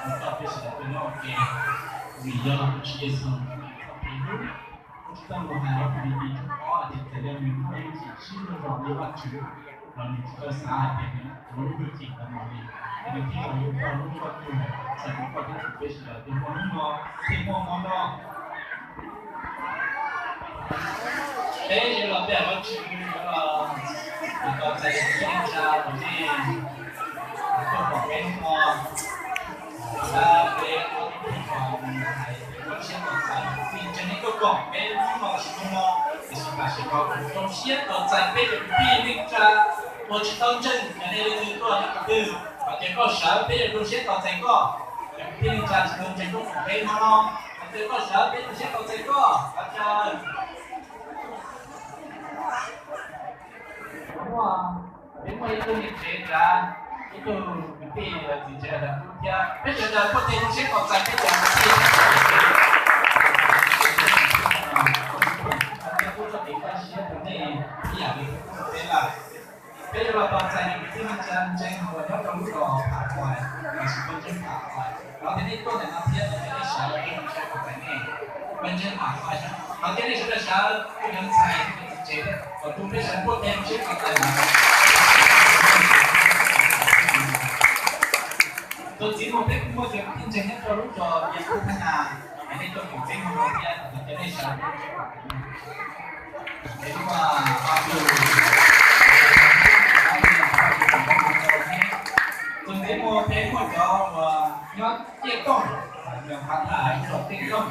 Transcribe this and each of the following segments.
Tau peb sawv daws tuaj nyob ua ke, vim yog Tswv Yexus txoj kev hlub. Kuv tsis tau los hais los vis tis tsob qhov tias txawm li nws muaj ib yam tsis sib luag zog li Vajtswv, los nws tsis tau xav hais tias nws yuav lub hwj chim ntawd mus li, nws thiaj los yuav tau lub koj tug, txhawm rau koj thiab kuv peb sawv daws thiaj muaj hnub no, thiaj muaj hmo no. Peb yuav los pe Vajtswv, yuav los txais tus neej tsa uas nej tuaj koom peb hnub no. Tab peb ob tug hais tias koj siab tau txais, vim tseem nej tuaj koom peb hnub no tab sis hnub no, tiam sis tam sim no kuv zoo siab tau txais peb cov kwv tij neej tsa uas tsis tau ntseeg, yog nej leej twg tuaj nyob qhov twg, hais tias koj sawv peb yuav zoo siab tau txais koj. Cov kwv tij neej tsa tsis tau ntseeg tuaj koom peb hnub no, hais tias koj sawv peb zoo siab tau txais koj, ua cas? Muaj, peb muaj ib tug niam tsev nrad, ib tug kwv tij txiv tsev nrad thiab, peb sawv daws pub tes zoo siab tau txais peb cov kwv tij. Thiab kuj txoj kev kaj siab rau nej ib yam li kuv rau peb lawm. Peb yuav los tau txais cov kwv tij neej tsa ntseeg uas nyob rau lub zos Pham Huais, los sis Paj Ntseeg Pham Huais, los tias nej tuaj ntawm no thiab los tias nej sawv los peb zoo siab tau txais nej. Paj Ntseeg Pham Huais, los tias nej sawv daws sawv, kuj yog ntxhais txiv tsev, kom tus peb sawv pub tes zoo siab tau txais lawm. Tus txiv muaj peb kuj muaj cov kwv tij ntseeg nyob rau lub zos Yas Kuj Thaj Nas, nej tuaj koom peb hmo no thiab los tias nej sawv. Tus ntxiv mus peb muaj cov uas nyob Tiaj Tooj, yog qhov tham lub zos Tiaj Tooj,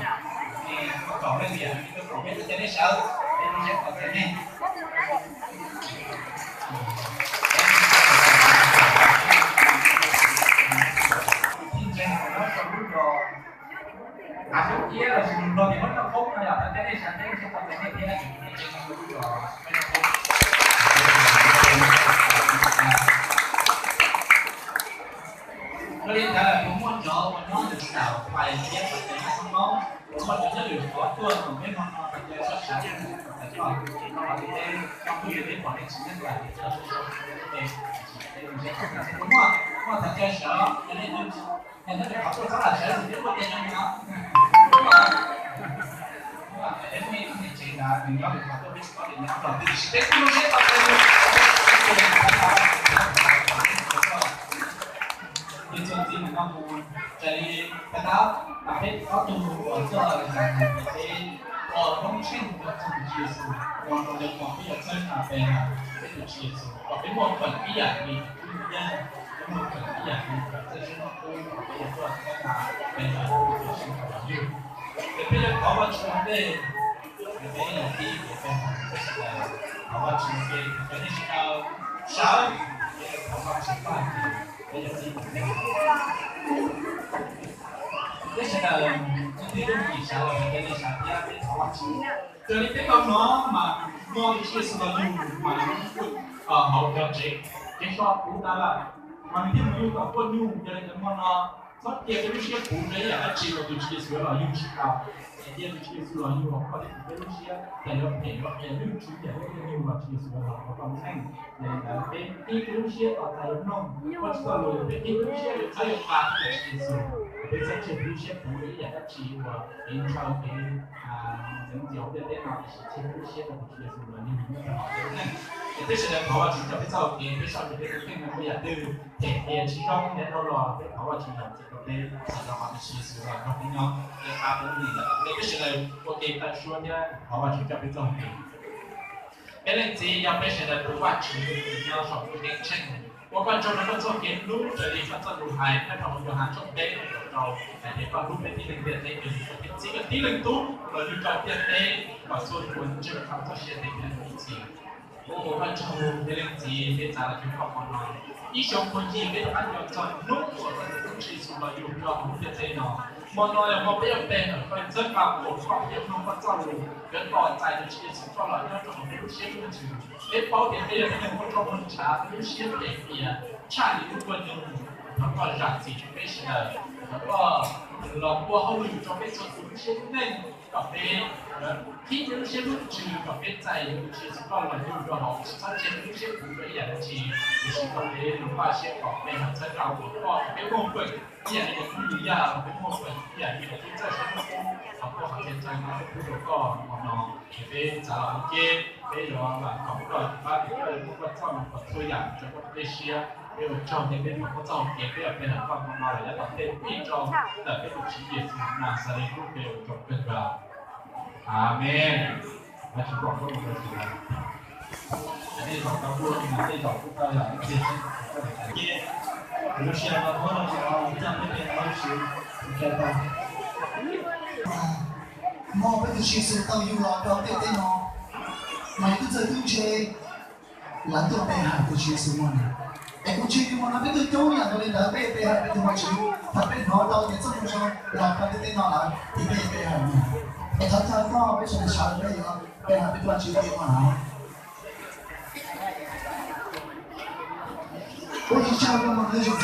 es kaum leej viam nej tuaj koom peb, tias nej sawv, peb zoo siab tau txais nej. Kwv tij ntseeg uas nyob rau lub zos Hav Xyoob Iab los sis lus Nplog tias Hmoob Noj Qoob no yog tias nej sawv peb zoo siab tau txais nej thiab. Yog li ntawd kuv muaj cov uas nyob lwm xaus pais thiab pais tes nyob Xeev Moob, kuv muaj cov nyob lwm qhov tuaj koom peb hmo no, pais tes sawv sawv txais koj, koj los tias peb, koj kuj yog peb pom nej tsis nyob lawm, kuv muaj, muaj thov caw sawv, yog nej nyob lwm qhov tuaj txhob lam sawv, kuv twb muaj tes zoo li no. Peb muaj ib tug niam tsev nrad, nws nyob lwm qhov tuaj peb tsis paub tias nyob qhov twg, tiam sis peb kuj zoo siab tau Ces txuas ntxiv ntawm no mus, raws li peb tab, peb ob tug uas tuaj hais tias peb ua hmoob tsheej rau txog tus Tswv Yexus, ua rau lawv pom peb yog txawj hais pe hawm peb tus Tswv Yexus, kom peb muaj feem ib yam li tus tub yeej, peb muaj feem ib yam li txawj sib noj qub, kom peb yuav tuaj txawj hais pe hawm peb tus Tswv Yexus los yug. Ces peb yuav thov Vajtswv ua ntej, peb yuav tib kev pe hawm peb sawv daws, thov Vajtswv ua ke, cov nej sawv daws sawv, peb yuav thov Vajtswv tag kis, peb yuav tib kev pe hawm. Peb sawv daws, leej twg yooj yim sawv los peb sawv thiab peb thov Vajtswv. Raws li peb tau hnov mas hmo tus Tswv Yexus los yug mas hauv cov tsev, tsev so puv tas lawm, mas nws thiaj mus yug tom poj nyug. Yog li ntawd hmo no txhob cia peb lub siab puv rau ib yam dab tsi uas tus Tswv Yexus yuav los yug tsis tau. Es cia tus Tswv Yexus los yug hauv koj thiab kuv peb lub siab, txawm yuav phem yuav qias ib txhis, yog peb yuav yug los Tswv Yexus los yug hauv koj lub neej. Yog li ntawd peb qhib peb lub siab kom txais yuav mloog, koj tsis tau lus peb qhib peb lub siab yuav txhawb yuav pa Tswv Yexus, peb txhob cia peb lub siab puv rau ib yam dab tsi uas kev ntshaw kev ntxeev ntxias hauv ntiaj teb no, tiam sis cia peb lub siab rau tus Tswv Yexus los yug nyob rau hauv peb lub neej. Es peb sawv daws thov Vajtswv coj peb txoj hau kev, peb sawv daws peb tus kheej no muaj yam twg phem qias tsis zoo thiab dhau los, peb thov Vajtswv zam txim rau peb, thov Vajtswv Yexus los nrog peb nyob, peb qab peb lub neej ntawd. Peb sawv daws ua ke tawm suab thiab thov Vajtswv coj peb txoj hau kev. Peb leej txiv yog peb sawv daws tus Vajtswv nyob saum ntuj ceeb tsheej. Ua koj tsaug rau koj txoj kev hlub raws li koj txoj lus hais nyob rau hauv Yauhas tshooj peb nqe kaum rau, hais tias koj hlub peb tib leeg ntiaj teb kawg nkaus thiab txib koj tib leej tub los yug rau ntiaj teb kom txhua tus uas ntseeg rau koj txoj sia tes thiaj muaj ib txhis. Kuv ua koj tsaug, peb leej txiv, peb txav los cuag koj hmo no, ib xyoo puag ncig peb rov qab nco txog hnub uas koj tus tub Tswv Yexus los yug rau hauv ntiaj teb no. Hmo no yog hmo peb yuav pe hawm koj, txhawb nqa kuas koj, peb yuav mloog koj txoj lus, yuav tos txais tus Tswv Yexus koj los nyob rau hauv peb lub siab lub ntsws. Peb paub tias peb yog tib neeg muaj rooj muaj ntshav, peb lub siab phem qias tshaj li lub poj nyug. Thov koj zam txim rau peb sawv daws, thov koj los ua hauj lwm rau peb txhua tus lub siab lub ntsws. Kom peb qhib peb lub siab hlub tus Tswv, kom peb txais tus Tswv Yexus koj los yug rau hauv, tsis txhob ntsia peb lub siab puv rau ib yam dab tsi, tiam sis kom peb zoo npaj siab kom peb hais txhawb rau tus koj, kom peb muaj peem ib yam li cov tub yaj, kom peb muaj peem ib yam li cov tub txawj siab hlub, kom koj qhov txhia chaw no peb pub rau koj hmo no, es peb txav los ua ke, peb yuav vam khom koj, pab tias koj yuav muab koj txoj moo kom txhua yam rau koj peb siab. Peb ua tsaug thiab peb thov koj txoj hau kev peb yuav pe hawm koj hmo no los yav tom ntej pib rau ntawm peb tus Tswv Yexus Nazaret lub npe ua tsaug kawg nkaus. Amees. Vajtswv foom koob hmoov rau txiv. Nej zaum tau tuaj, nej zaum kuj tau yog ib pliag xwb, koj lub sij hawm no muab rau cov coj peb mus rau Vajtswv, ua tau. Hmo peb tus Tswv Yexus tau yug los rau ntiaj teb no, mas yus twb txawj twb ntse, lawv tuaj pe hawm tus Tswv Yexus no na. Es kuv ntseeg tias hmo no peb tuaj coob ib yam nkaus li ntawd, peb pe hawm peb tus Vajtswv. Thaum peb hnov tau tias txoj moo zoo los rau ntiaj teb no lawm, ces peb pe hawm na. Es thov caw koj peb sawv daws sawv, peb yuav pe hawm peb tus Vajtswv tiam no lawm. Ua tsaug rau tus Tswv.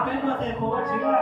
Peb npaj tes puas ua tsis na?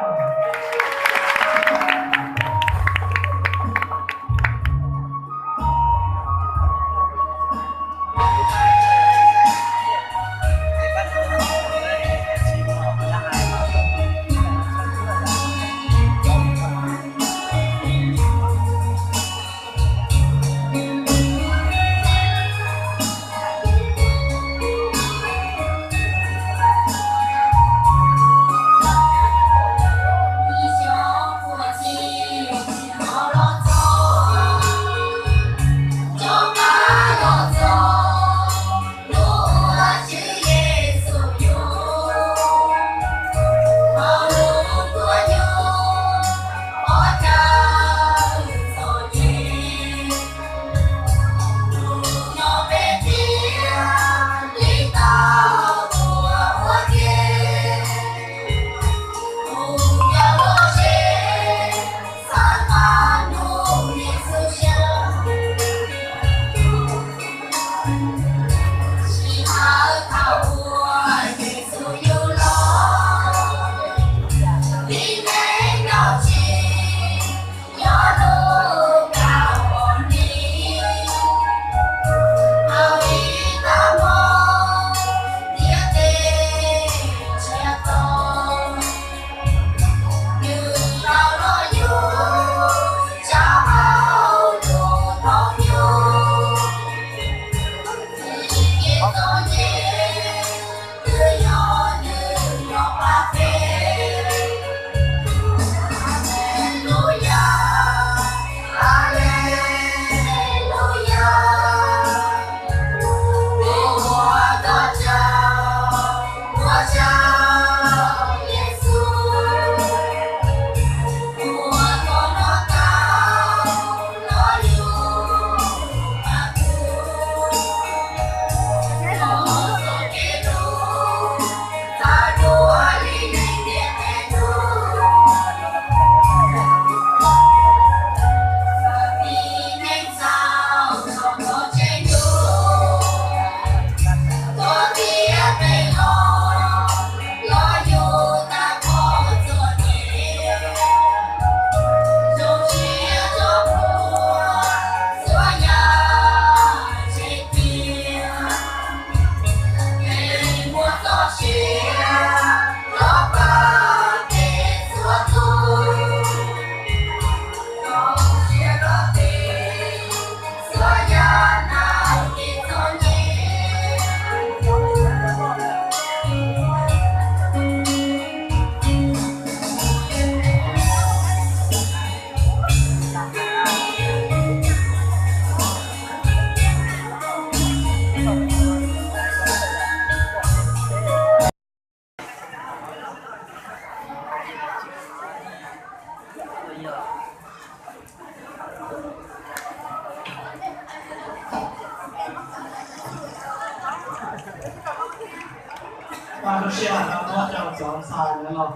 Paj lub sij hawm no muab rau cov ntxhais lawv los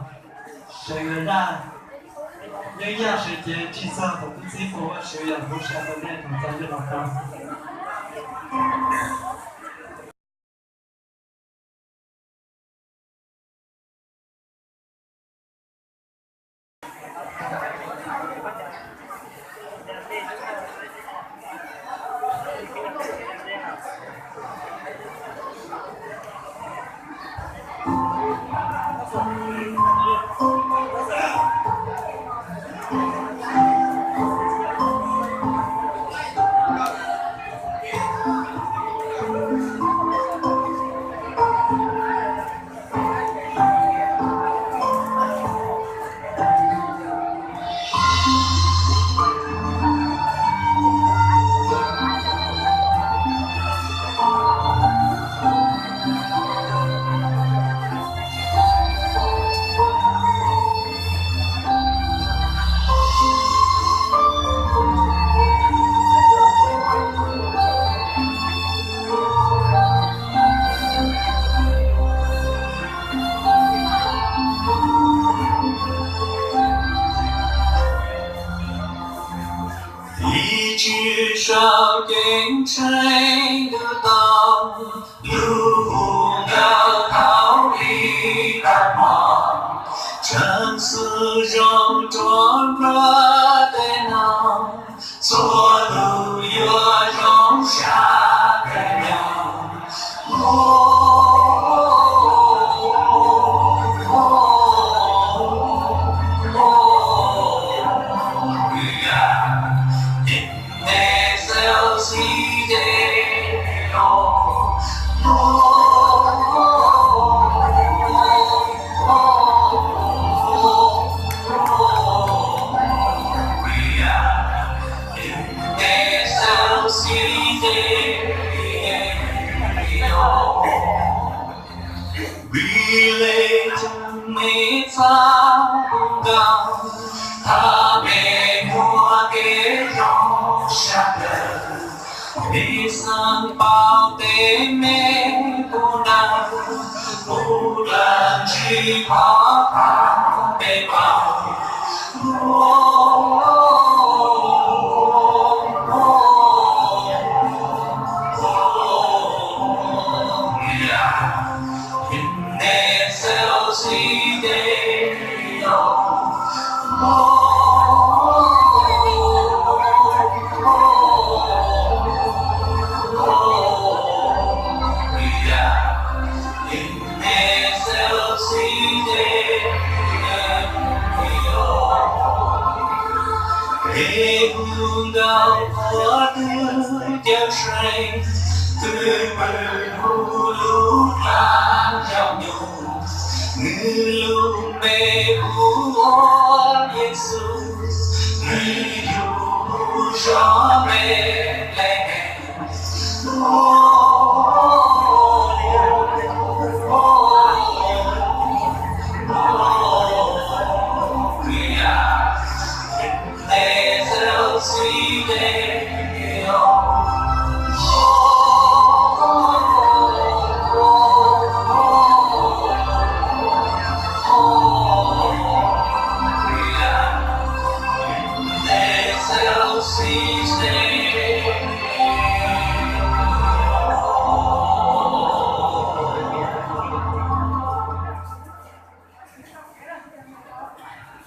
seev lawv zaj. Yeeb yaj seev cev tsis txog thaum tub txib puas ua tshwv yom, lub sij hawm tau nej thaum txog yeej los tau. Rau ceeb tsheej lub tau, lub hu nkauj thaum ub tag hmo, tseem xws zoo rau nruab tej no, txhua tus yuav zoo sab kawg nkaus. Vim leej twg me txaj puv nkaus, thaum me muaj kev zoo sab plaws, me xeeb paub tej me puv nraug, puv dlaab tsi qhov qab peb paub. Peb hu nkauj qhov twg cawm seej, twb pw hu lub nraug nyoog, nws lub npe hu ua Yexus, nws yug hu zog Npelehees.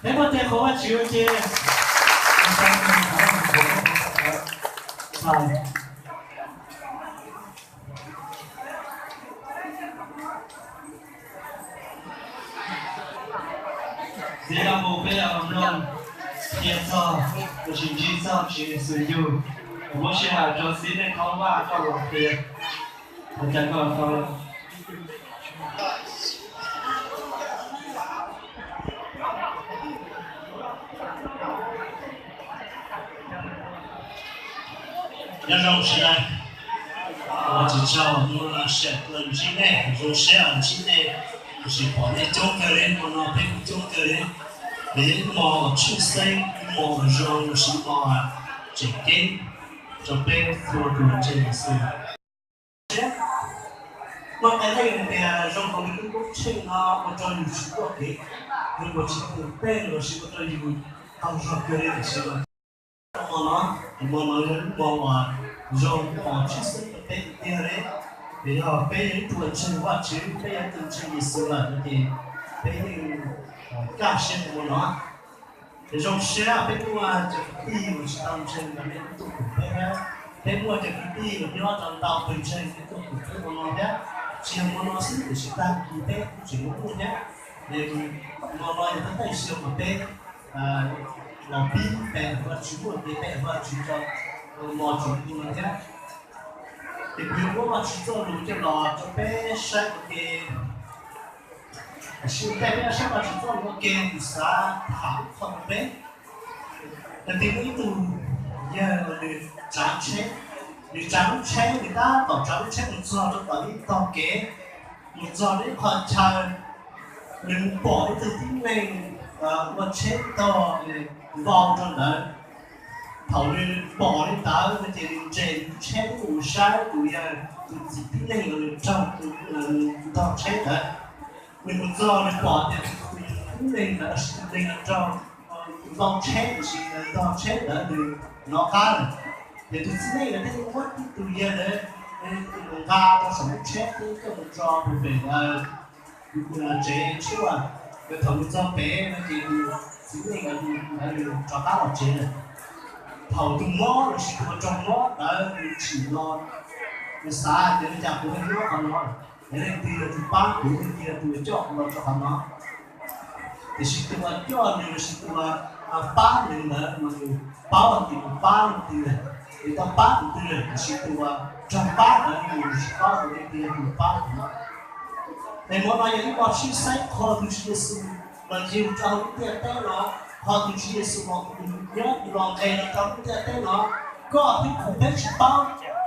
Peb muaj tej qhov Vajtswv ua ke. Txiv yog mus peb yog mloog, qhia txog, los sis ntsib txog Tswv Yexus yug, muab sij hawm rau txiv neej qhov vaj koj los qhia. Ua cas koj tau Nyob zoo sawv daws, ua tsaug muaj sij hawm tuaj ntsib nej, zoo siab ntsib nej, tab sis pom nej coob kawg li, hmo no peb kuj coob kawg li. Nws yog ib hmo tshwj xeeb, ib hmo zoo, los sis ib hmo tseem ceeb rau peb txhua tus ntseeg Yexus. Muaj qee leej hais tias zoo rau li lub koob tsheej no ua rau yus tsis tuaj kev, yus ua tsis pum tej los sis ua rau yus qaug zog kiag li tiam sis mas hmo no, hmo no yog lub hmo uas zoo, hmo tshwj xeeb rau peb tiag tiag li. Vim yog peb yog ib tug ntseeg Vajtswv, peb yog ib tug ntseeg Yexus lawm no ces peb yeej kaj siab hmo no. Ces zoo siab peb muaj cov kwv tij uas tsis tau ntseeg los nej tuaj koom peb thiab. Peb muaj cov kwv tij uas nyob rau ntau pawg ntseeg nej tuaj koom peb hmo no thiab. Tsis yog hmo no xwb tiam sis tag kis peb kuj tseem muaj thiab. Ces hmo no yog thawj thawj xyoo uas peb los pib pe hawm Vajtswv, muaj kev pe hawm Vajtswv rau hmo tsaus ntuj no thiab. Ces kuv yuav muab Vajtswv txoj lus coj los rau peb saib ua ke. Tiam sis ua ntej peb saib Vajtswv txoj lus ua ke, kuv xav tham ib qho rau peb. Tag kis muaj ib tug yawg uas nws tsav tsheb, nws tsav lub tsheb, nws tab tom tsav lub tsheb mus txog rau tom ib tog kev, mus txog rau ib qho chaw, nws mus pom ib tug tib neeg ua tsheb tog vau rau ntawd. Thaum nws pom li ntawd no ces nws nres nws lub tsheb mus saib tus yawg, tus txiv tib neeg uas nws raug ntog tsheb ntawd. Nws mus txog nws pom tias tus tib neeg ntawd, tus neeg uas raug ntog tsheb, tiam sis ntog tsheb ntawd nws hnov qab lawm. Ces tus txiv neej ntawd thiaj li muab tib tug yawg ntawd nqa rau saum lub tsheb thiab coj mus tso puag pem ntawd tsev tshuaj. Ces thaum nws txog pem no ces tus txiv neej ntawd nws rov qab los tsev lawm. Thaum tus mob lossis tus uas raug mob ntawd nws tsim los, nws xav tias ua cas kuv ho nyob qhov no, es leej twg yog tus pab kuv, leej twg yog tus uas coj kuv los rau qhov no? Tiam sis tus uas coj nws lossis tus uas pab nws ntawd mas nws paub hais tias nws pab leej twg lawm, nws tau pab tus twg lawm, tiam sis tus uas raug pab ntawd nws tsis paub tias leej twg yog tus pab nws. Es hmo no yog ib hmo tshwj xeeb qhov tus Tswv Yexus los yug rau hauv lub ntiaj teb no, qhov tus Tswv Yexus los nyob los nqes los rau lub ntiaj teb no. Koj thiab kuv peb tsis paub,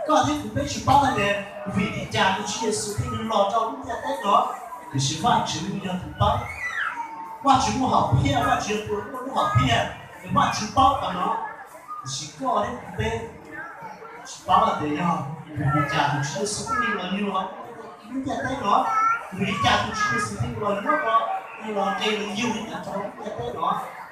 koj thiab kuv peb tsis paub hais tias vim li cas tus Tswv Yexus thiaj li los rau lub ntiaj teb no, tiam sis Vajtswv yog tus paub. Vajtswv muaj hom phiaj, Vajtswv yog tus muaj lub hom phiaj, es Vajtswv paub qhov no. Tiam sis koj thiab kuv peb tsis paub hais tias yog vim li cas tus Tswv Yexus thiaj li los yug hauv lub ntiaj teb no, vim li cas tus Tswv Yexus thiaj li los nyob rau, los nqes los yug li ntawd rau hauv lub ntiaj teb no.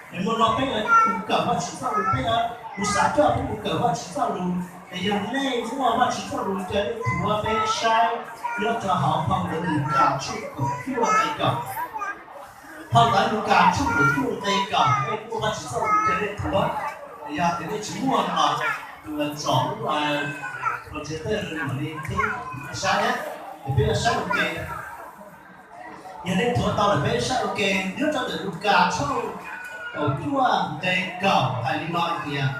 Es hmo no peb yuav mus kawm Vajtswv txoj lus, peb yuav mus xav coj peb mus kawm Vajtswv txoj lus. Es yog nej muaj Vajtswv txoj lus ces nej thuav peb saib nyob rau hauv phau ntawv Lukas tshooj kaum cuaj nqe kaum. Phau ntawv Lukas tshooj kaum cuaj nqe kaum, nej muaj Vajtswv txoj lus ces nej thuav. Yog tias nej tsis muaj los tus tsom lub projector mam li qhib saib, es peb yuav saib ua ke. Yog nej thuav tau lawm peb saib ua ke. Nyob rau ntawm Lukas tshooj kaum cuaj nqe kaum hais li no hais tias,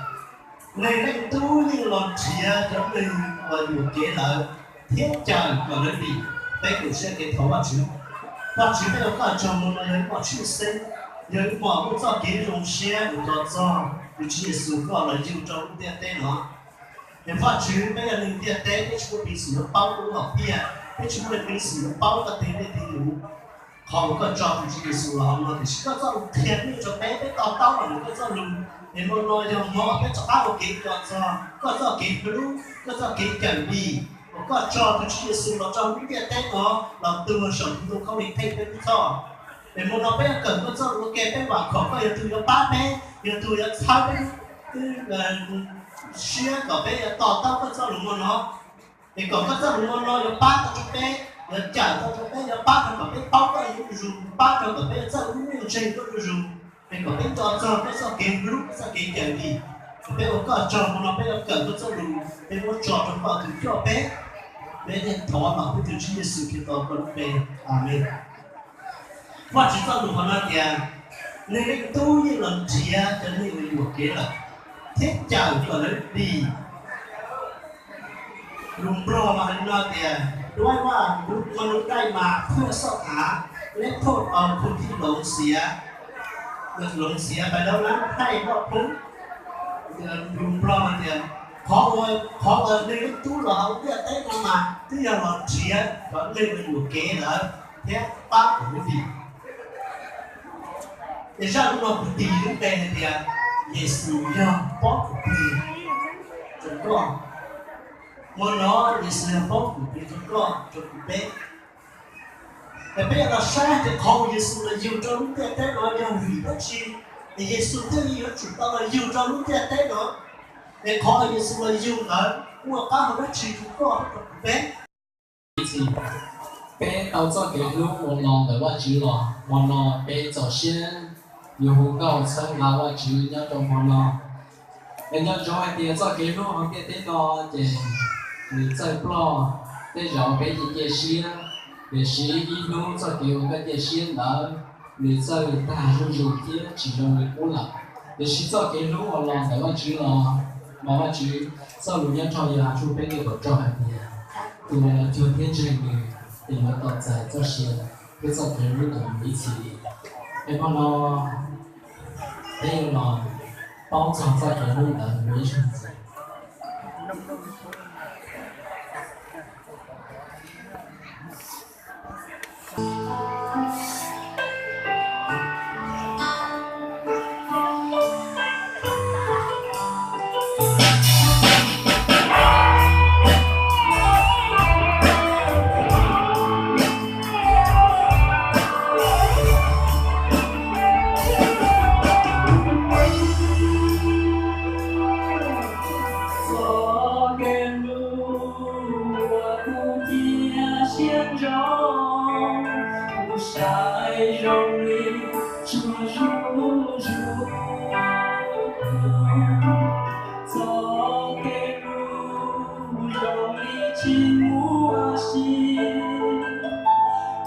Neeg Leej Tub yeej los nrhiav cov neeg uas yuam kev lawm thiab cawm kom lawv dim. Peb koom siab kev thov Vajtswv. Vajtswv, peb ua koj tsaug hmo no yog ib hmo tshwj xeeb, yog ib hmo muaj txoj kev zoo siab uas nco txog tus Tswv Yexus koj los yug rau lub ntiaj teb no. Es Vajtswv, peb yog neeg ntiaj teb, peb tsis muaj peev xwm yuav paub koj lub hom phiaj, peb tsis muaj peev xwm yuav paub koj tej dej tej lus. Qhov uas koj tso tus Tswv Yexus los hauv no tiam sis koj txoj lus qhia meej rau peb, peb to taub los ntawm koj txoj lus. Es hmo no yog hmo peb rov qab ua kev nco txog koj txoj kev hlub, koj txoj kev cawm dim uas koj tso tus Tswv Yexus los rau lub ntiaj teb no los tuag saum tus ntoo khaub lig theej peb lub txhoj. Es hmo no peb yuav kawm koj txoj lus ua ke, peb vam khom koj yog tus yuav pab peb, yog tus yuav txhawb peb lub siab kom peb yuav to taub koj txoj lus hmo no. Es kom koj txoj lus hmo no yuav pab tau rau peb, yuav cawm tau rau peb, yuav pab rau kom peb paub koj zuj zus, pab rau kom peb yuav txawj ua lub neej ntseeg koj zuj zus. Es kom peb nco txog koj txoj kev hlub, koj txoj kev cawm dim. Kom peb ua koj tsaug hmo no peb yuav kawm koj txoj lus, peb muab tso rau koj tus coj peb. Peb thiaj thov los peb tus Tswv Yexus Khetos koj lub npe. Amees. Vajtswv txoj lus hais no tias, Neeg Leej Tub yeej los nrhiav cov neeg uas yuam kev lawm thiab cawm kom lawv dim. Lus Nplog mas hais li no tias, Why was the blind man put on his eyes? Let those who see look see. Look see, but don't let him not put. Lus Nplog tias, qhov uas, qhov uas Neeg Leej Tub los hauv ntiaj teb no mas twb yog los nrhiav cov neeg uas yuam kev lawm thiab pab kom lawv dim. Es zaj lus no kuv tis lub npe hais tias, Yexus yog pob kws plig rau koj. Hmo no Yexus yog pob kws plig rau koj, rau kuv peb. Es peb yuav los saib tias qhov uas Yexus los yug rau lub ntiaj teb no yog vim dab tsi, es Yexus thiaj li yuav tsum tau los yug rau lub ntiaj teb no. Es qhov uas Yexus los yug ntawd muaj qab hau dab tsi rau koj thiab rau kuv peb? Peb tau txoj kev hlub uas los ntawm Vajtswv los, hmo no peb txaus siab yuav hu nkauj txhawb nqa Vajtswv nyob rau hmo no. Es nco ntsoov hais tias txoj kev hlub hauv ntiaj teb no ces nws txawj ploj tej zaum peb cia cia siab, tiam sis ib hnub txoj kev uas koj cia siab ntawd nws txawj tag zuj zus thiab tsis zoo li qub lawm. Tiam sis txoj kev hlub uas los ntawm Vajtswv los, mas Vajtswv txoj lus nyob rau Yauhas tshooj peb nqe kaum rau hais tias, tus uas los cuag thiab ntseeg nws ces yuav tau txais txoj sia thiab txoj kev hlub ntawd mus ib txhis li. Es hmo no peb yuav los paub txog txoj kev hlub ntawd mus ib zaug ntxiv. Tsuas zuj zus txoj kev hlub zoo li tsis muaj sia,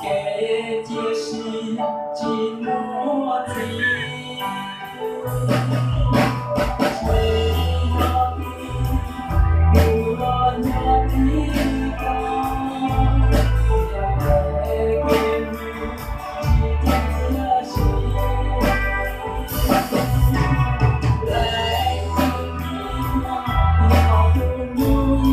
kev cia siab tsis muaj txiv. Tsuas yog koj, kuv los yog tib koj, yog peb kev hlub tsis tiag sim. Leej twg yog tus hlub ib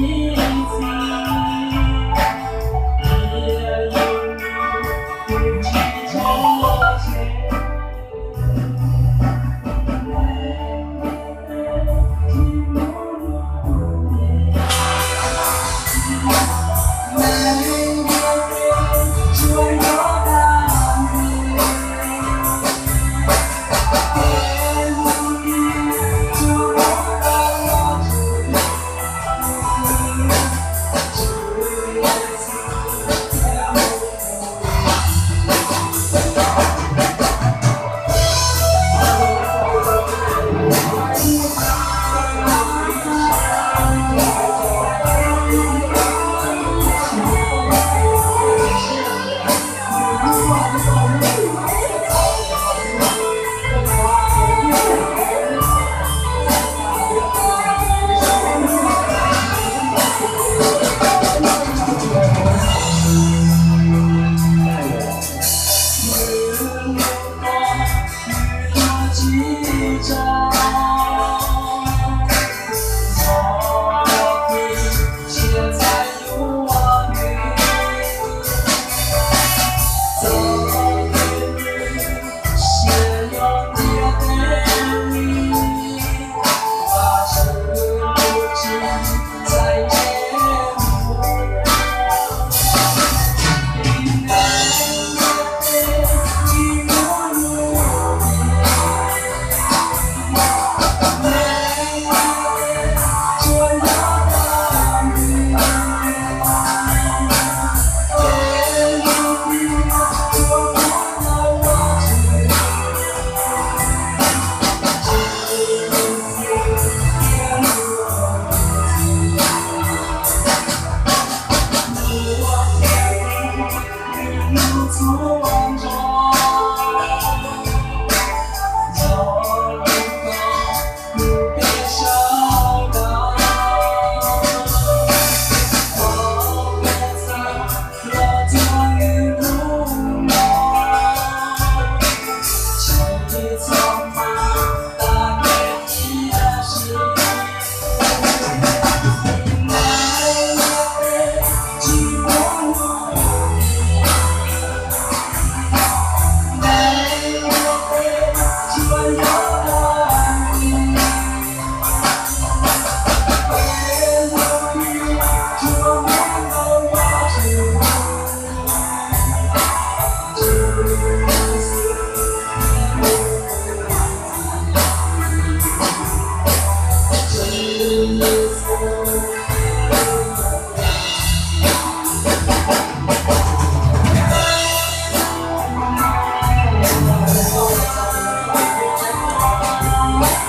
txhis, cia yus hlub kuv tsis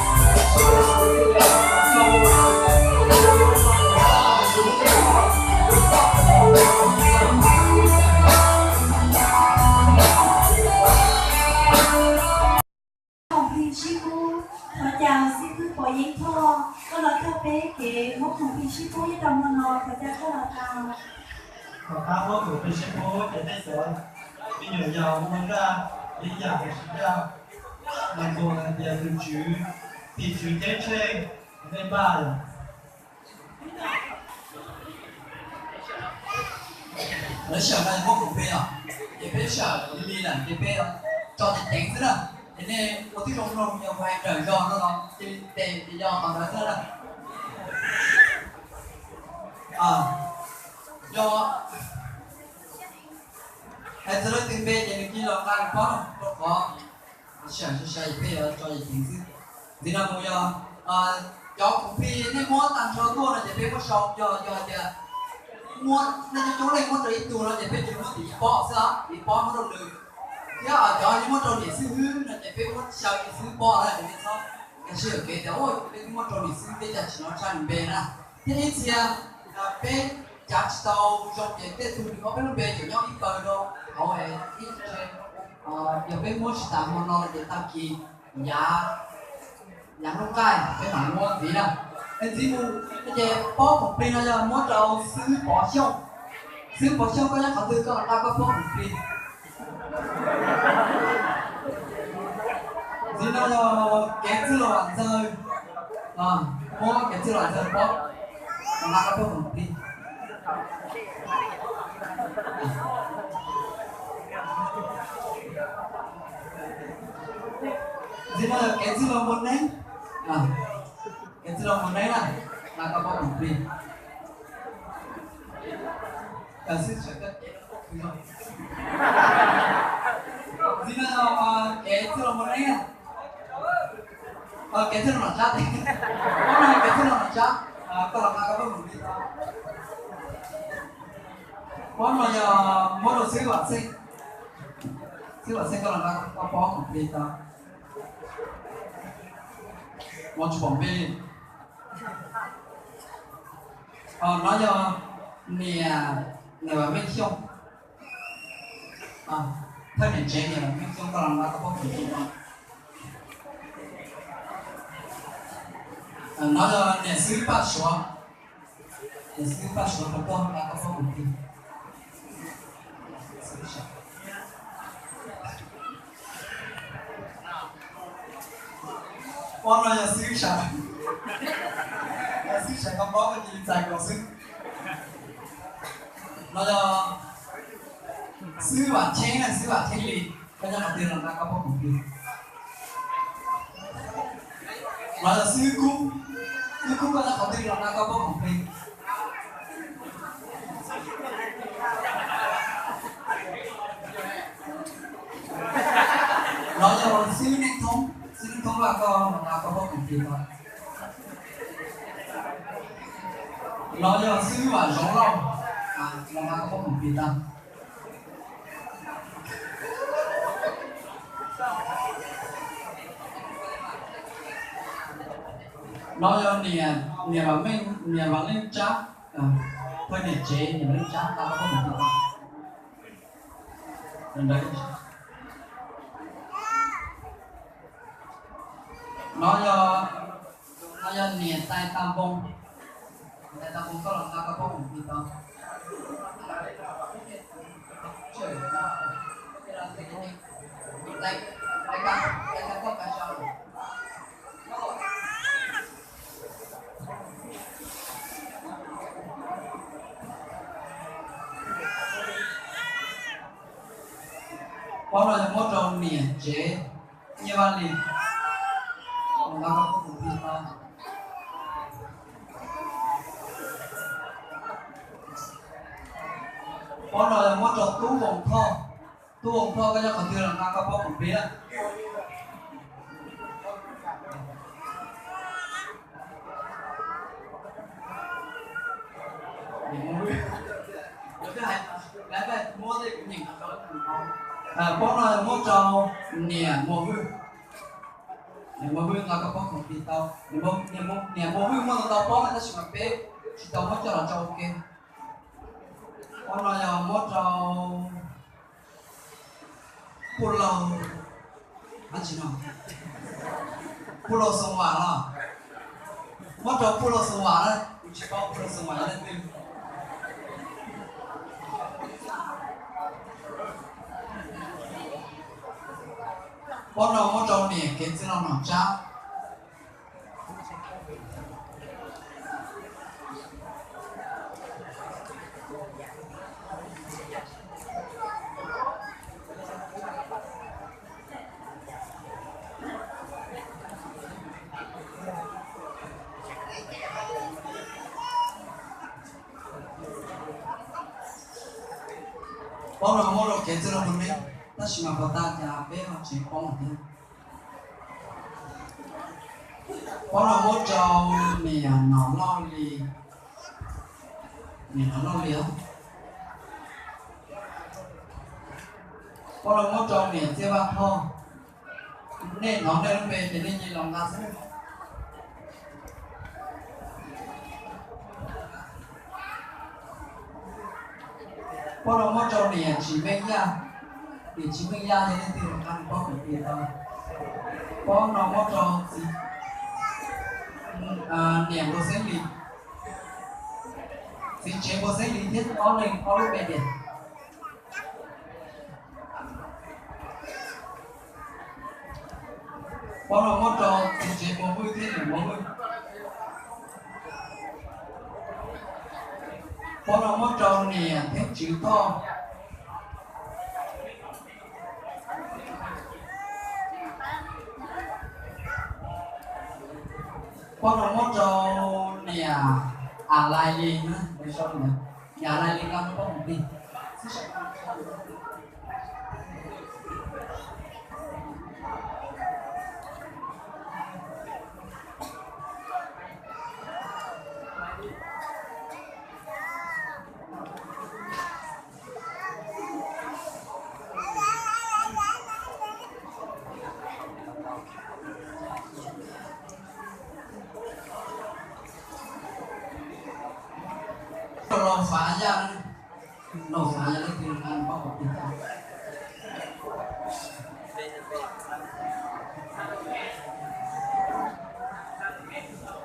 tso tseg. Khoom plig sib pub, thov caw xib hwb Pov Yeeb Thoj koj los coj peb kev muab khoom plig sib pub nyob rau hmo no, thov caw koj los tau. Tom qab muab khoom plig sib pub ces peb xav me nyuam yaus ua zaj ib yam hais tias, los ntuas hais tias tus Tswv, tim Tswv ceeb tsheej, nej npaj yom. Lawv sawv daws muab khoom plig os, ces peb sawv li lawm ces peb tso ceev ceev xwb na. Ces nej ua tib zoo mloog yog kuv hais nrawm zog no los cia li tes ces yog qhov ntawd xwb na. Yog hais txog leej twg npe ces nws cia li los nqa nws pob rau qhov sawv sawv peb yuav tso ceev ceev xwb. Ntxiv no mus yog cov khoom plig nej muab tag nrho tuaj no ces peb muab sau, yog yog tias muab nej coob coob leej muab rau ib tug no ces peb tsuas muab tim ib pob xwb, ib pob muab rau nws. Thiab cov yeej muab rau niam xib hwb no ces peb muab xyaw niam xib hwb pob na, nej txhob nkag siab yuam kev tias ua peb twb muab rau niam xib hwb, peb cas tsis hnov tshaj nws npe na. Thiab ib txhia peb cav tsis tau zoo ces tej tug nws muab peb lub npe ces nyob ib pawg rau hauv ib, yog peb muab tsis tas hmo no ces tag kis yav, yav hnub qaij peb mam muab ntxiv na. Es ntxiv mus ces pob khoom plig no yog muab rau xib hwb Pov Xyooj. Xib hwb Pov Xyooj, koj nyob qhov twg, koj los nqa koj pob khoom plig. Ntxiv no yog kev txwj laug Vam Ntxawg, muab kev txwj laug Vam Ntxawg pob, los nqa koj pob khoom plig. Ntxiv no yog kev txwj laug Npua Neeb, kev txwj laug Npua Neeb na, nqa koj pob khoom plig. Ntxiv no yog kev txwj laug Npua Neeb, kev txwj laug Nom Tsab, kev txwj laug Nom Tsab, koj los nqa koj pob khoom plig tau. Pob no yog muab rau xib hwb Vam Xeej, xib hwb Vam Xeej, koj los nqa koj pob khoom plig tau. Ua tsis pom npe li. No yog niam, niam Vam Meej Xyooj, thawj niam tsev niam Vam Meej Xyooj, koj los nqa koj pob khoom plig tau. No yog niam xib hwb Paj Suav, niam xib hwb Paj Suav, koj tuaj nqa koj pob khoom plig. Pob no yog xib hwb Sam, xib hwb Sam koj pob koj cia li txais kom xwb. No yog xib hwb Vam Cheeb, xib hwb Vam Cheeb Lis, koj nyob qhov twg los nqa koj pob khoom plig. No yog xib hwb Kub, xib hwb Kub, koj nyob qhov twg los nqa koj pob khoom plig. No yog xib hwb Neej Thoob, xib hwb Neej Thoob, koj los nqa koj pob khoom plig tau. No yog xib hwb Vam Zoov Lauj, los nqa koj pob khoom plig tau. No yog niam, niam Vam Meej, niam Vam Leej Tsab, thawj niam tsev niam Vam Leej Tsab, nqa koj pob khoom plig tau. No yog, no yog niam tais Tas Npoo, niam tais Tas Npoo, koj los nqa koj pob khoom plig tau. Pob no yog muab rau niam tsev Nyiaj Vaj Lis, nqa koj pob khoom plig tau. Pob no yog muab rau Tub Voos Thoj, Tub Voos Thoj, koj nyob qhov twg los nqa koj pob khoom plig na. Pob no muab rau niam Muas Hwj, niam Muas Hwj nqa koj pob khoom plig tau. Niam Muas Hwj muaj tau tau pob no tab sis mas peb tsis tau muab coj los tso ua ke. Pob no yog muab rau Puj Laug, dab tsi no, Puj Laug Xoo Vam los, muab rau Puj Laug Xoo Vam na, kuv tsis paub Puj Laug Xoo Vam yog leej twg. Pob no muab rau niam Kev Txwj Laug Nom Tsab. Pob no muab rau Kev Txwj Laug Mus Neeb, tab sis mas puas tas cas peb ho tsev pob lawm thiab. Pob no muab rau niam Nom Lauj Lis, niam Nom Lauj Lis os. Pob no muab rau niam Txiaj Vaj Thoj. Nej hnov nej lub npe ces nej cia li los nqa xwb. Pob no muab rau niam Tsis Meej Yaj. Niam Tsis Meej Yaj yog leej twg los nqa nws pob kom tiag tau. Pob no muab rau txiv, niam Npua Xeeb Lis. Txiv tsev Npua Xeeb Lis thiab ob leeg ob lub npe tiag. Pob no muab rau txiv tsev Npua Vwj thiab niam Npua Vwj. Pob no muab rau niam Theeb Tswv Thoj. Pob no muab rau niam A Lai Li na, niam A Lai Li nqa pob mus plig. Rau Laus Xav Yaj, Laus Xav Yaj leej twg nqa nws pob kom tiag tau.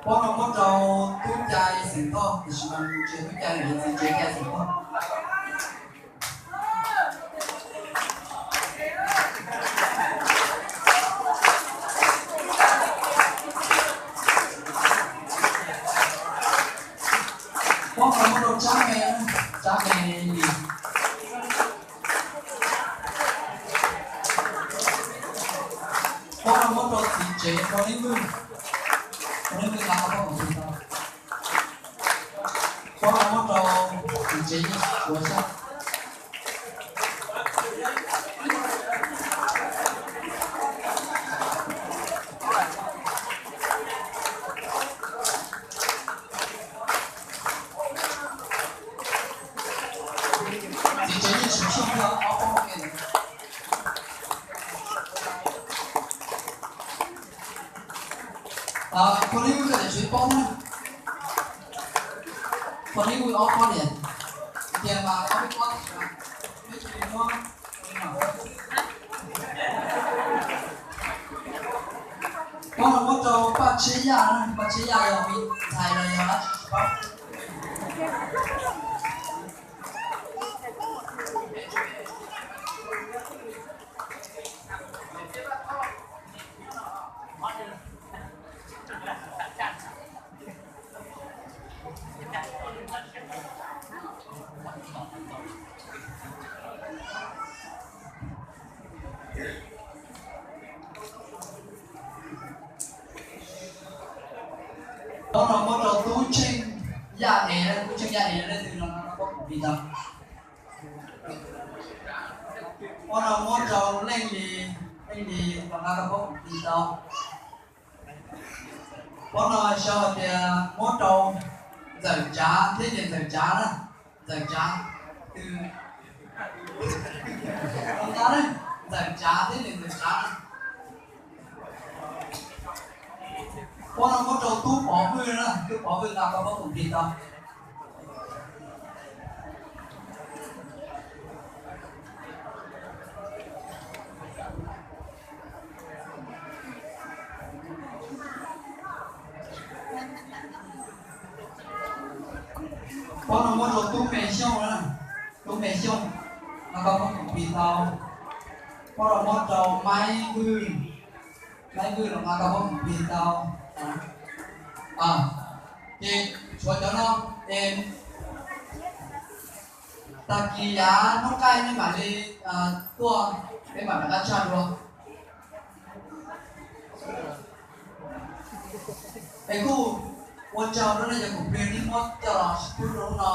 Pob no muab rau tub cai Xeem Thoj, tiam sis mas nws tsis yog tub cai, nws yog txiv tsev cai Xeem Thoj. Pob no muab rau Tsab Me, Tsab Me Lis. Pob no muab rau txiv tsev Pov Neeb Vwj, Pov Neeb Vwj nqa pob kom tiag tau. Pob no muab rau txiv tsev Yeej Suav Xyooj. Txiv tsev Yeej Suav Xyooj thiab ob pob ua ke. Pov Neeb Vwj koj tseem tshuav ib pob na. Pov Neeb Vwj ob pob niam, tiag mas ob peb pob tiag, peb cia li muab. Pob no muab rau Paj Tshiab Yaj na, Paj Tshiab Yaj yog me ntxhais los yog dab tsi tsis paub. Pob no muab rau Tub Tsheej Yaj Es, Tub Tsheej Yaj Es leej twg los nqa pob kom tiag tau. Pob no muab rau Leej Lis, Leej Lis los nqa pob kom tiag tau. Pob no xyov hais tias muab rau Ntxawm Tsav thiab niam Ntxawm Tsav na. Ntxawm Tsav, Ntxawm Tsav thiab niam Ntxawm Tsav. Pob no muab rau Tub Pov Vwj na, Tub Pov Vwj nqa pob kom tiag tau. Pob no muab rau Tub Me Xyooj na, Tub Me Xyooj nqa pob kom tiag tau. Pob no muab rau Maib Vwj, Maib Vwj los nqa pob kom tiag tau. Ces tshuav cov no es tag kis yav hnub qaij nej mam li tuaj, peb mam rov qab tshaj dua. Es kuj ua tsaug rau nej cov khoom plig nej muab coj los sib pub rau hnub no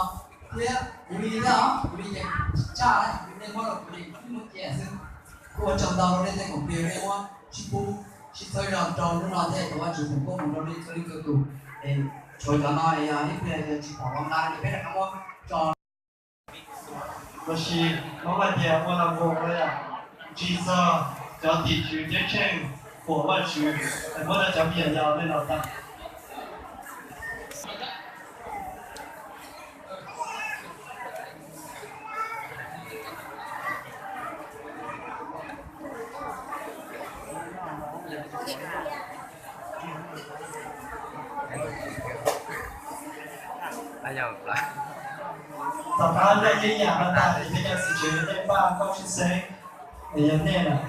thiab kuv li thiab os, kuv li ces tsis tshaj, kuv li nej muab rau kuv li kuv muab cia xwb. Kuj ua tsaug ntau rau nej tej khoom plig nej muab sib pub sib txhawb zog rau hnub no thiab thov Vajtswv foom koob hmoov rau nej txhua leej txhua tus. Es tshuav cov no yog ib pliag yog tsis pom los nqa ces peb rov qab muab tso. Los sis muab hais tias ua los nkaus no yom. Tsis txog cov tim tswv ceeb tsheej uas Vajtswv muab rau cov me nyuam yaus nej los tau. Tom qab lawv coj yam no tag ces peb cov txiv tsev yuav npaj koj tshwj xeeb es yog nej lawm.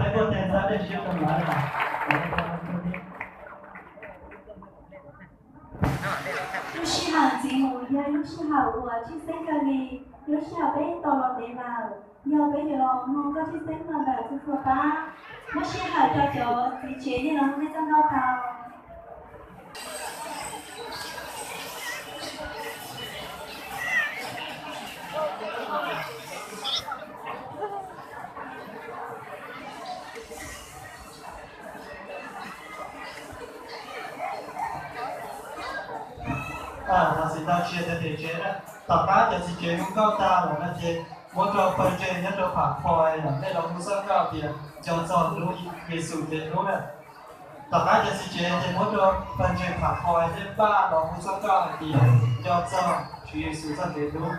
Peb puas teg ntxhab dej siab rau lawv? Lub sij hawm ntxiv mus yog lub sij hawm uas tshwj xeeb kawg li, lub sij hawm peb tau los ntev lawm, yog peb yuav los mloog koj tshwj xeeb no ntawm txhua txhua pab. Muab sij hawm rau cov txiv tsev nej los mloog nej txoj nkauj tau. Thov txim ntau tsis yog cov niam tsev na, tom qab cov txiv tsev hu nkauj tag lawm no ces muab rau pawg ntseeg nyob rau pham phois, nej los hu txoj nkauj tias nco txog hnub Yexus ntev hnub na. Tom qab cov txiv tsev ces muab rau pawg ntseeg pham phois thiab npaj los hu txoj nkauj hais tias nco txog Tswv Yexus txoj ntev hnub.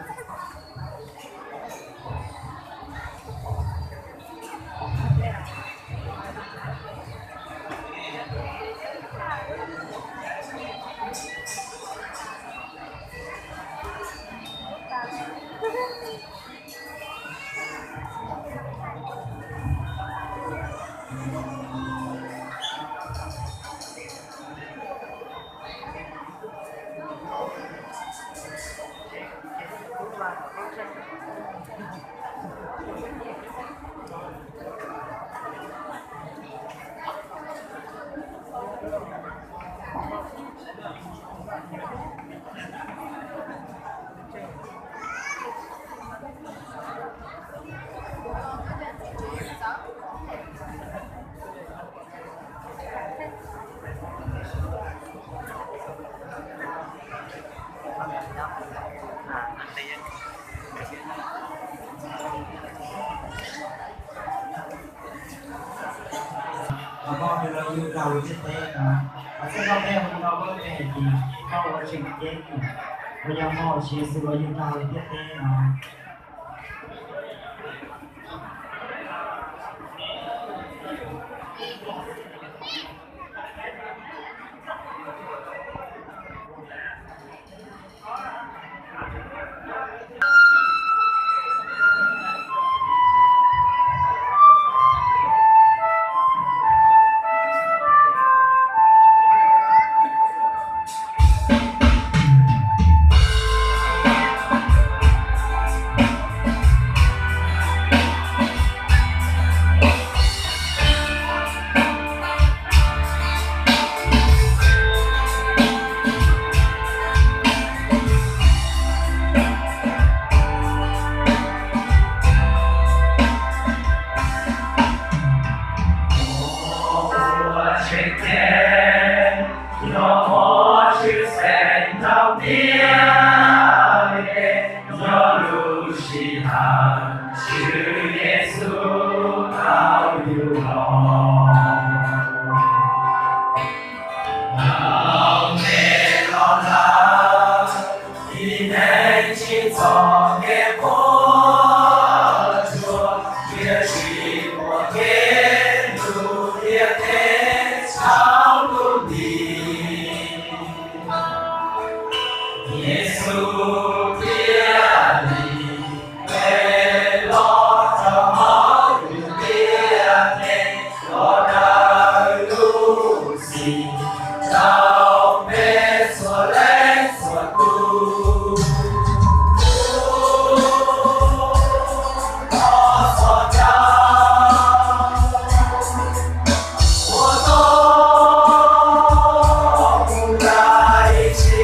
Los koj nrog yus nrog lub ntiaj teb no. Txij no peb hu rau koj tej hais tias koj ua tseem ceeb, koj yog Vajtswv Yexus uas yug tau lawm ntiaj teb no. Yog lub sij hawm Tswv Yexus tau yug los, tau me los lawm, ib neeg tsis txog kev puas tsuaj, thiaj tsis muaj kev hlub thiab kev tsaus ntuj li. Yexus thiaj li los rau hauv yus ntiaj teb, los daws lub txim rau peb txhua leej txhua tus. Los txhos caug ua tau mus dab tsi.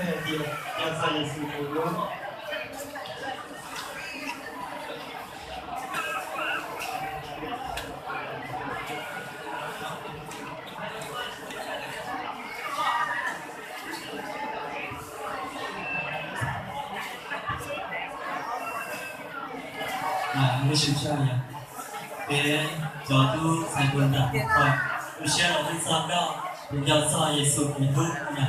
Hais tias, Nco txog Yexus tus hlub. Peb cov tub ntxhais hluas nraug, tu siab los hu txog nkauj, tus nco txog Yexus tus hlub na.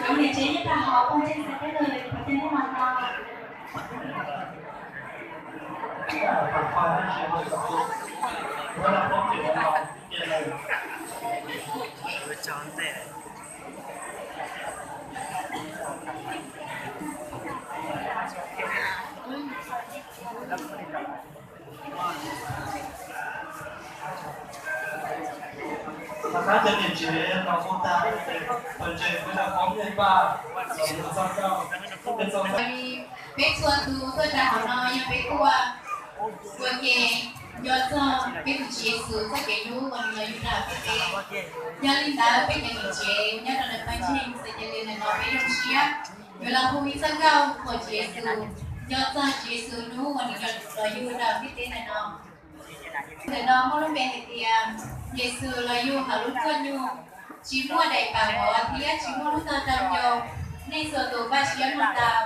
Cov niam tsev nyob rau hauv pawg ntseeg Xav Teb Lwm, qhov chaw nej los tau. Tom qab cov niam tsev los ua tag, pawg ntseeg kuj tau poob nej paj los mus txog rau peb txhua tus tuaj rau hauv no yog peb tuaj ua ke nco txog peb tus Tswv Yexus txoj kev hlub uas nws los yug rau peb. Yog li ntawd peb cov niam tsev nyob rau ntawm pawg ntseeg Xav Teb Lwm ntawm no peb zoo siab yuav los hu ib txoj nkauj qhuas Tswv Yexus, nco txog Tswv Yexus hnub uas nws los yug rau ntiaj teb ntawm no. Ntawm no muaj lub npe hais tias Yexus los yug hauv lub txoj nyuag, tsis muaj daim pam vov thiab tsis muaj lub tog rau ncoo, nej txhua tus npaj siab mloog tau.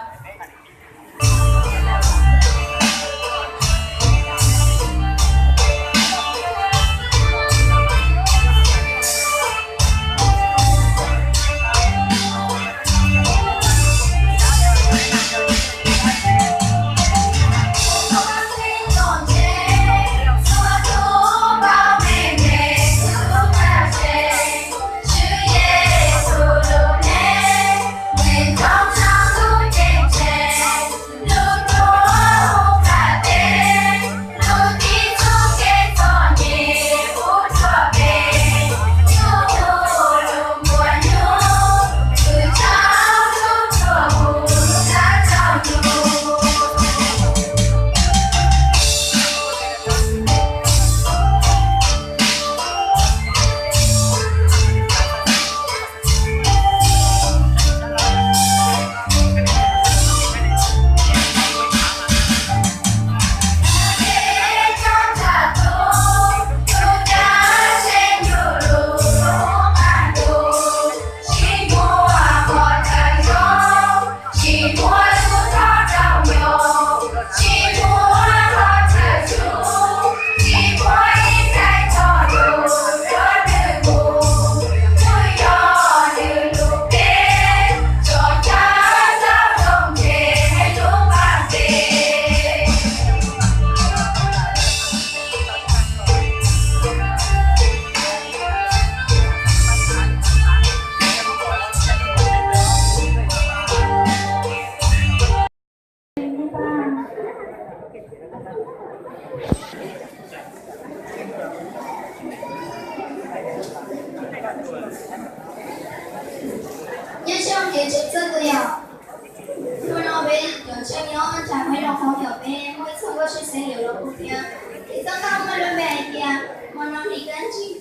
Xeeb Yuv los kuj thiab. Ces txoj nkauj muaj lub npe hais tias hmo no hli kab ntsig.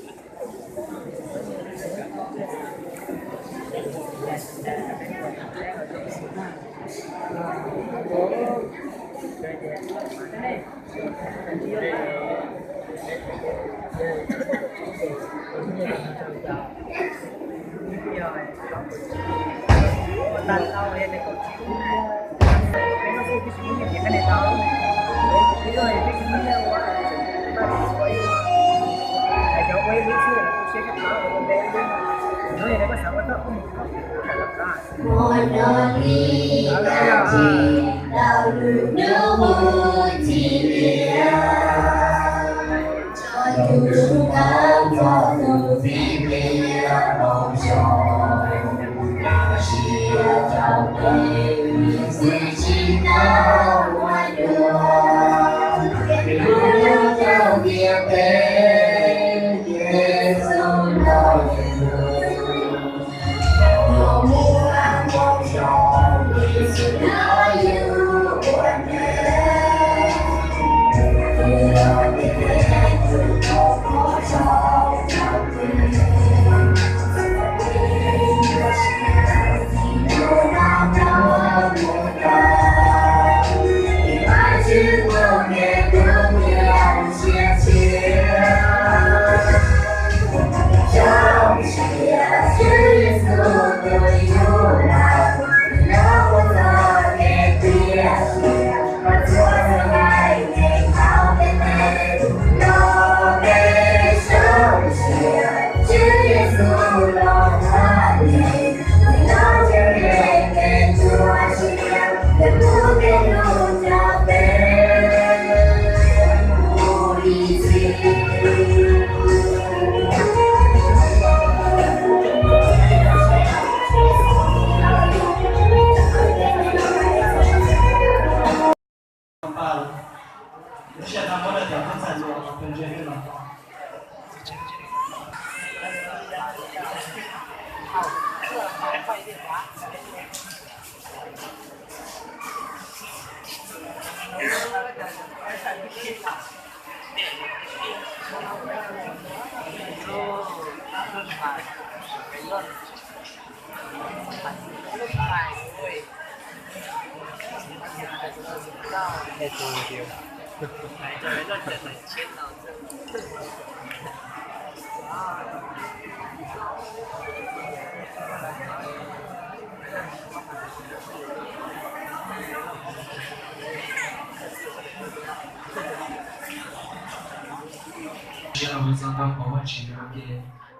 Tsis tau mus txog tau qhov Vajtswv ua ke,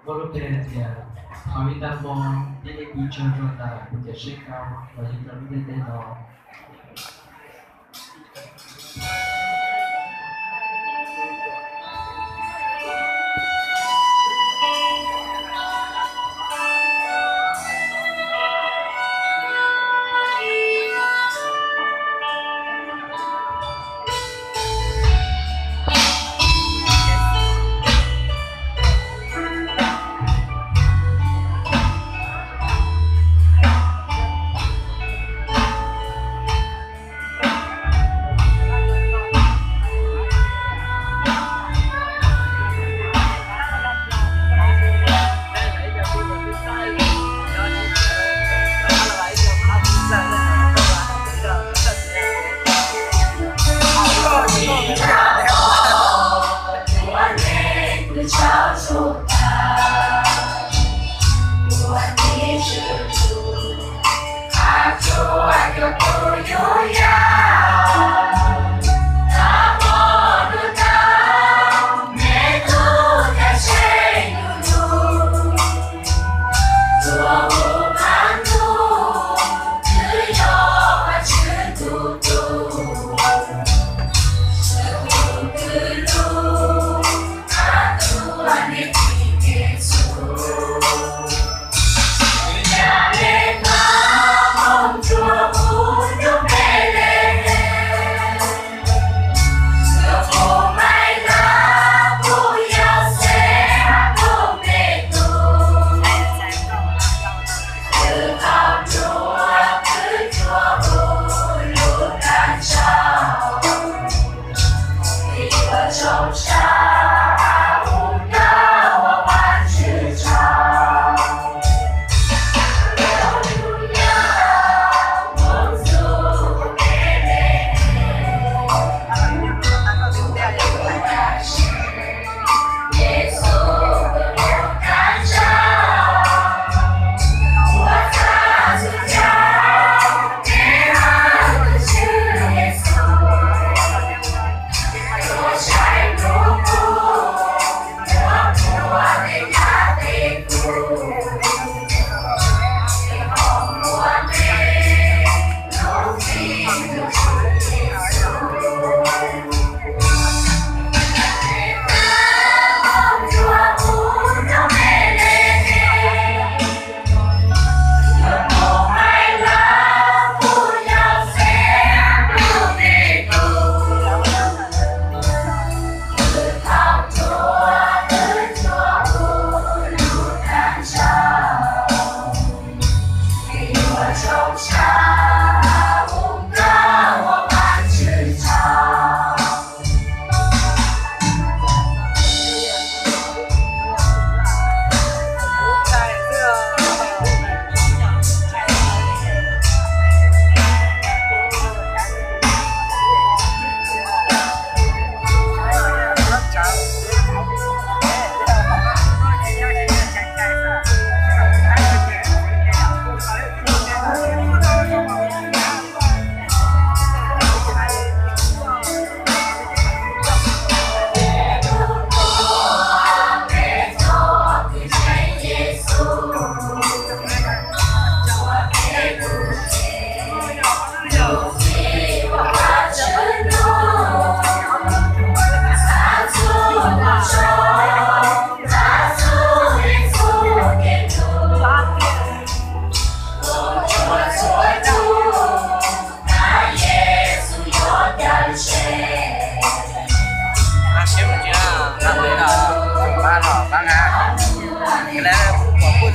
muaj lub npe hais tias thov ib tag hmo nej li pw tsaug zog tas kuv cawm seb kau los yog rau lub ntiaj teb no.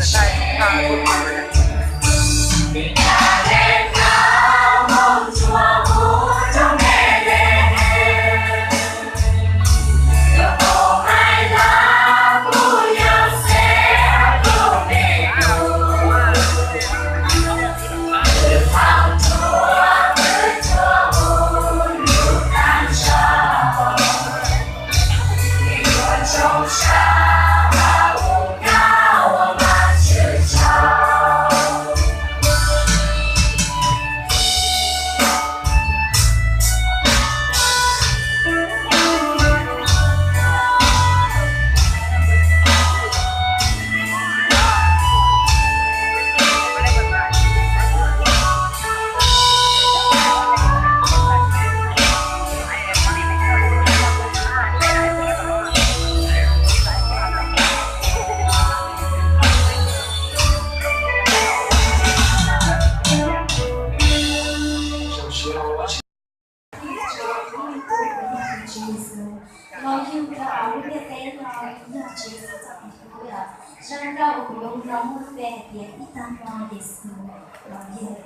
Los yug rau lub ntiaj teb no yog Tswv Yexus txoj kev hlub. Zoo nkauj uas kuv yuav mus los muaj lub npe hais tias ib tag hmo Yexus los yug.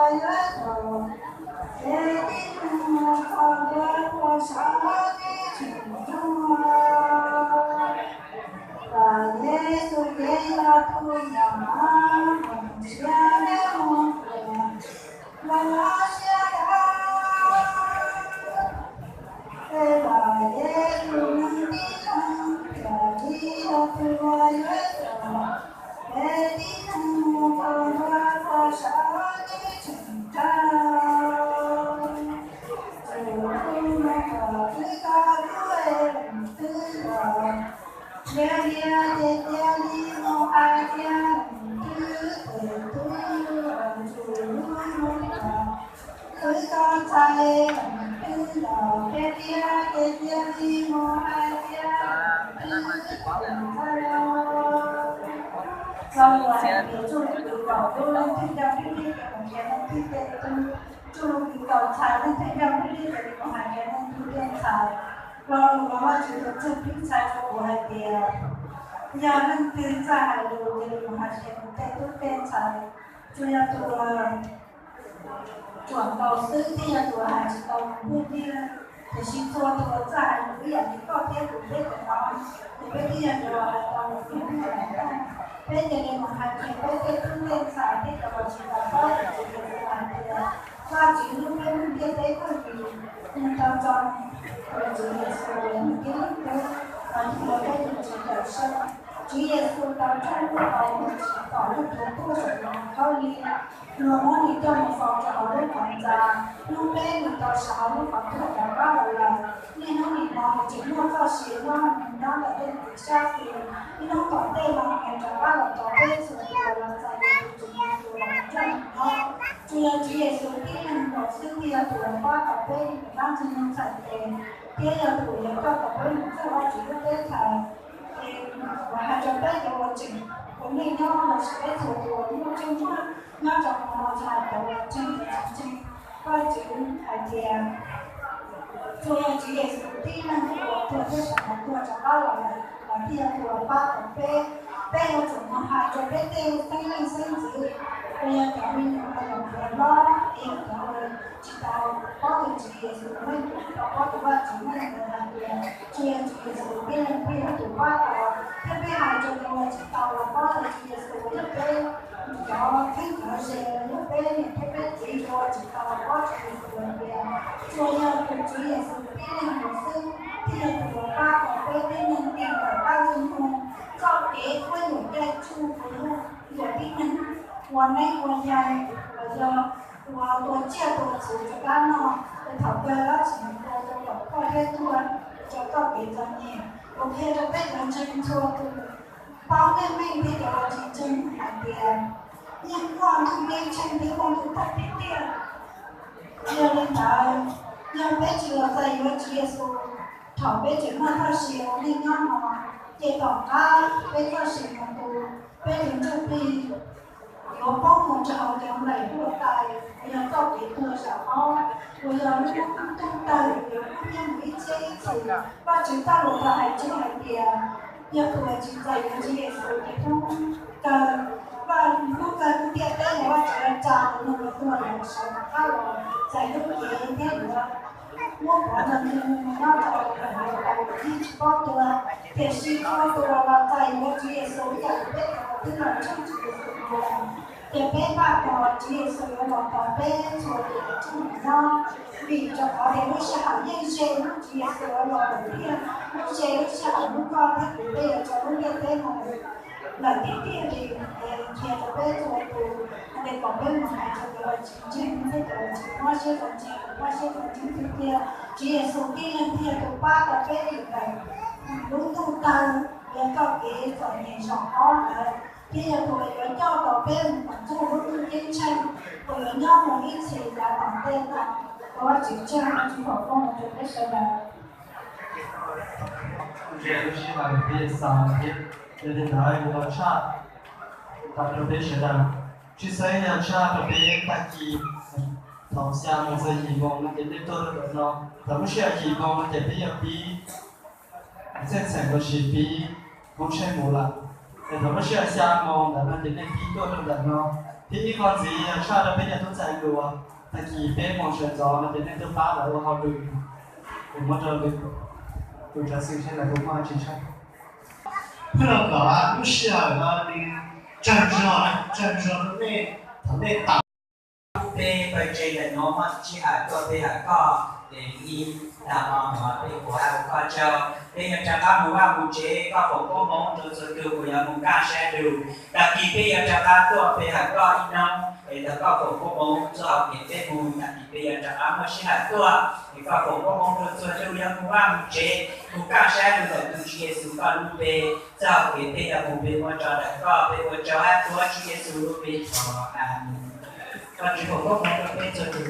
Yuav tos, ces tib neeg mus kho tuav ua sav tib tseem tsuag. Yexus ces yog tus yam hais tias neb mus kuas los siab dawb. Ces Yexus nws tib leeg thiaj li yog tus uas yuav tos, ces tib neeg mus kho tuav ua sav tib tseem tsuag. Txhua tus mus kom twb kho tuav leej twg los, cia li ces cia li mus hais tias leej twg ces twb los txhua tus mus kom twb kho txhais leej twg los, cia li ces cia li mus hais tias leej twg ces txhais los. Txoj lus hais tias tsuj lub kwv kaum lub leej twg nco nplij nplij ces mus nrhiav leej twg tej tub, tsuj lub kwv kaum txhais leej twg nco nplij nplij ces mus hais nrhiav leej twg tej ntxhais. Lo lus uas Vajtswv tus txawj pib txhais rau kuv hais tias, yog leej twg txawj hais lus ces mus hais nrhiav nws tej tub tej ntxhais. Tsuas yog tus uas ruam nkaus xwb thiaj yog tus uas hais tsis tau lus npuaj ntiag, tiam sis txhua tus uas txawj hais lus ib yam li koj thiab kuv peb cov no, ces peb thiaj yog cov uas hais tau lus npuaj ntiag lawm ntag. Peb cia li mus hais nrhiav peb tej tub tej ntxhais thiab cov uas tsis tau paub tus Tswv Yexus hais tias Vajtswv hlub peb lub ntiaj teb kawg li, nws tau tso tus Tswv Yexus los ua nws tib leeg tub los ua peb tus Tswv Cawmseej. Tswv Yexus tau raug luag kaus, nws tsis pom luag tuav tuag saum tus khaub lig, luag muab nws coj mus faus rau hauv lub qhov ntxa, hnub peb nws tau sawv hauv lub qhov tuag rov qab los lawm. Niaj hnub nim no nws tseem muaj txoj sia nyob, nws nyob ntawm leej txiv sab xis. Ib hnub tom ntej no nws rov qab los tos peb txhua tus los txais tus Tswv Yexus los nrog nws nyob. Tsuas yog Tswv Yexus tib leeg nkaus xwb thiaj yog tus uas pab tau peb mus dab ntxwg nyoog txhais tes, thiab yog tus uas yuav coj tau peb mus txog Vajtswv lub teb chaws. Ces kuv hais rau peb cov uas tseem ua neej nyob los sis peb txhua tus uas muaj tseeb muaj nyob rau hauv no, yog cov uas ntseeg tsis ntseeg Vajtswv hais tias tsuas yog Tswv Yexus tib leeg uas tuag thiab sawv hauv tuag rov qab los lawm, los thiaj yog tus uas pab tau peb. Peb yuav tsum mus hais rau peb tej xeeb leej xeeb ntxwv, uas yog cov me nyuam uas yog cov hlob, es yog cov uas tsis tau paub tus Tswv Yexus meej, tsis tau paub tus Vajtswv meej ntawd hais tias tsuas yog Tswv Yexus tib leeg thiaj yog tus pab tau. Thiab peb hais rau cov uas tsis tau los paub tus Tswv Yexus uas yog peb cov kheej cov ze, yog peb niam thiab peb txiv uas tsis tau los paub Tswv Yexus hais tias tsuas yog tus Tswv Yexus tib leeg nkaus xwb thiaj yog tus uas pab tau peb tib neeg tiag ntawm dab ntxwg nyoog txoj kev quab yuam caij tsuj tus hlub yuam tib neeg ua neeb ua yaig, los yog ua tua tsiaj tua txhu rau dab noj, es thaum kawg dab tsi nws tua rau kom ploj thiab tuag rau txoj kev txom nyem. Kuv qhia rau peb cov ntseeg txhua tus paub meej meej thiab cov uas tsis ntseeg hais tias yeej muaj neeg ceeb tsheej thiab muaj neeg thawj tiag tiag. Yog li ntawd, yog peb tsis los txais yuav Tswv Yexus thaum peb tseem muaj txoj sia ua neej nyob no, ces tom qab peb txoj sia no tu, peb tus ntsuj plig yuav poob mus rau hauv cov nplaim huab tais, uas yog txoj kev tuag zaum ob, uas yog lub ntuj tawg yuav kub hnyiab mus ib txhiab ib txhis. Vajtswv txoj lus tau hais tseg hais tias yog tus uas tsis txais yuav Tswv Yexus ces hnub kawg, hnub kawg lub ntiaj teb no Vajtswv yuav tsa nws los tuag los sawv rov qab los txais lub cev thiab yuav muab pov ntxoog nyob rau hauv lub ntiaj teb yeej tsis paub tuag. Tiam sis txhua tus uas los txais yuav Tswv Yexus ib yam li peb cov uas twb los ntseeg Tswv Yexus mus lawm, ces peb npaj tau Tswv Yexus yuav los tos peb txhua tus tseem nyob, vim rau qhov tias lub sij hawm yeej ze hnub Tswv Yexus yuav los lawm thiab. Lub ze lub sij hawm hnub koj thiab kuv peb yuav tso lub ntiaj teb no lawm tiag tiag li. Es qhia rau peb txhua tus hais tias kom peb mus hais rau cov uas tsis ntseeg thiab cov uas tsis muab siab rau ntseeg, muab siab rau ntseeg tiag tiag. Tswv Yexus tib leeg thiaj yog tus pab tau peb dim ntawm lub ntuj tawg, yog txoj kev txom nyem zaum ob ntawd, thiab yog tus uas yuav coj tau peb mus tom txog lub ntuj ceeb tsheej uas yuav nyob mus ib txhis yav tom ntej no. Thov Vajtswv tsaug, Vajtswv foom koob hmoov rau peb sawv daws. Lub sij hawm peb xaus thiab, yog li ntawd yuav los tshaj tawm rau peb sawv daws. Tshwj xeeb yog tshaj rau peb tag kis thaum xya moos txog yim moos no ces nej tuaj rau ntawm no. Thaum lub sij hawm yim moos no ces peb yuav pib txheej txheem lossis pib koob tsheej mus lawm. Es thaum lub sij hawm xya moos ntawd no ces nej pib tuaj rau ntawm no. Thiab ib qho ntxiv yog tshaj rau peb cov tub ntxhais hluas, tag kis peb mus sawv ntxov no ces nej tuaj pab lawv ua hauj lwm, es muab rau tus tsav xwm saib lawv puas muaj tsis tshaj. Pheej los kom lub sij hawm no nws tsawg zog, tsawg zog rau nej thaum nej tawm. Peb pawg ntseeg ntawm no muaj sij hawm tuaj pe hawm koj, ces ib tag hmo no peb kuv hab ua koj tsaug. Peb yuav rov qab mus vaj mus tsev, koj foom koob hmoov rau txhua tus uas yuav mus kaj sab lug. Tag kis peb yuav rov qab tuaj pe hawm koj ib hnub, es thov koj foom koob hmoov txhua hauv kev peb mus. Tag kis peb yuav rov qab muaj sij hawm tuaj, es koj foom koob hmoov rau txhua tus yuav mus vaj mus tsev, mus kaj sab lug ntawm tus Tswv Yexus koj lub npe. Txhua hauv kev peb yuav mus peb muab tso ntawm koj, peb ua tsaug hab tuav Tswv Yexus lub npe thov, amees. Koj Tswv foom koob hmoov rau peb txhua tus.